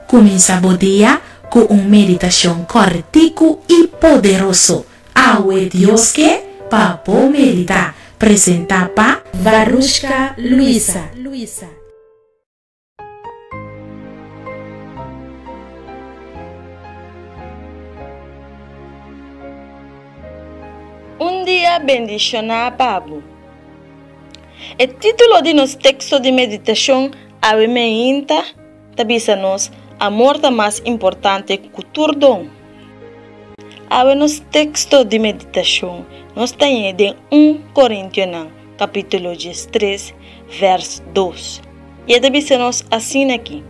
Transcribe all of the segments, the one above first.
Kuminsá bo dia ku un meditashon kòrtiku i poderoso. Awe Dios ke pa bo meditá. Presentá pa Varushka Luisa. Un dia bendishoná pa bo. E título di nos teksto di meditashon awe meinta ta bisa nos amor ta mas importante ku tur don. Awe nos teksto di meditashon nos ta hañ'é den un Korintionan kapítulo diestres vèrs dos i e ta bisa nos asin'akí,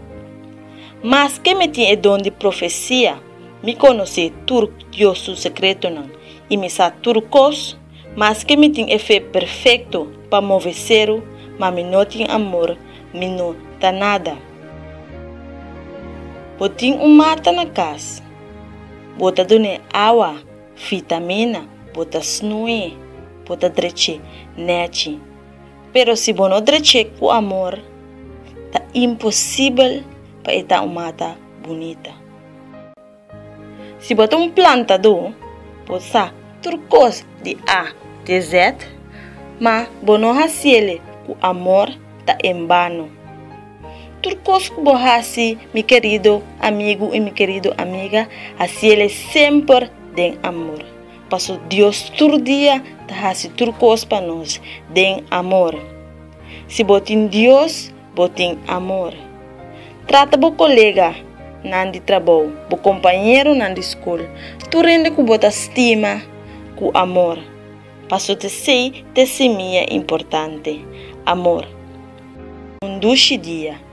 Maske mi tin e don di profesia, mi konosé tur Dios su sekretonan i mi sa tur kos, maske mi tin e fe perfekto pa move seru, ma mi no tin amor, Mi no ta nada. Bo tin un mata na kas. Bo ta dun'é awa, vitamina, bo ta snui'é, bo ta drech'é nèchi. Pero si bo no drech'é ku amor, ta imposibel pa e ta un mata bunita. Si bo ta un plantadó, bo sa tur kos di A te Z, ma bo no hasiele ku amor ta en bano. Tur kos ku bo hasi, mi kerido amigu i mi kerido amiga, hasiele semper den amor. Paso Dios tur dia ta hasi tur kos pa nos den amor. Si bo tin Dios, Bo tin amor. Trata bo kolega nan di trabou, bo kompañeronan di skol, tur hende ku bo ta stima ku amor. Paso t'esei t'e simia importante, amor. Un dushi dia.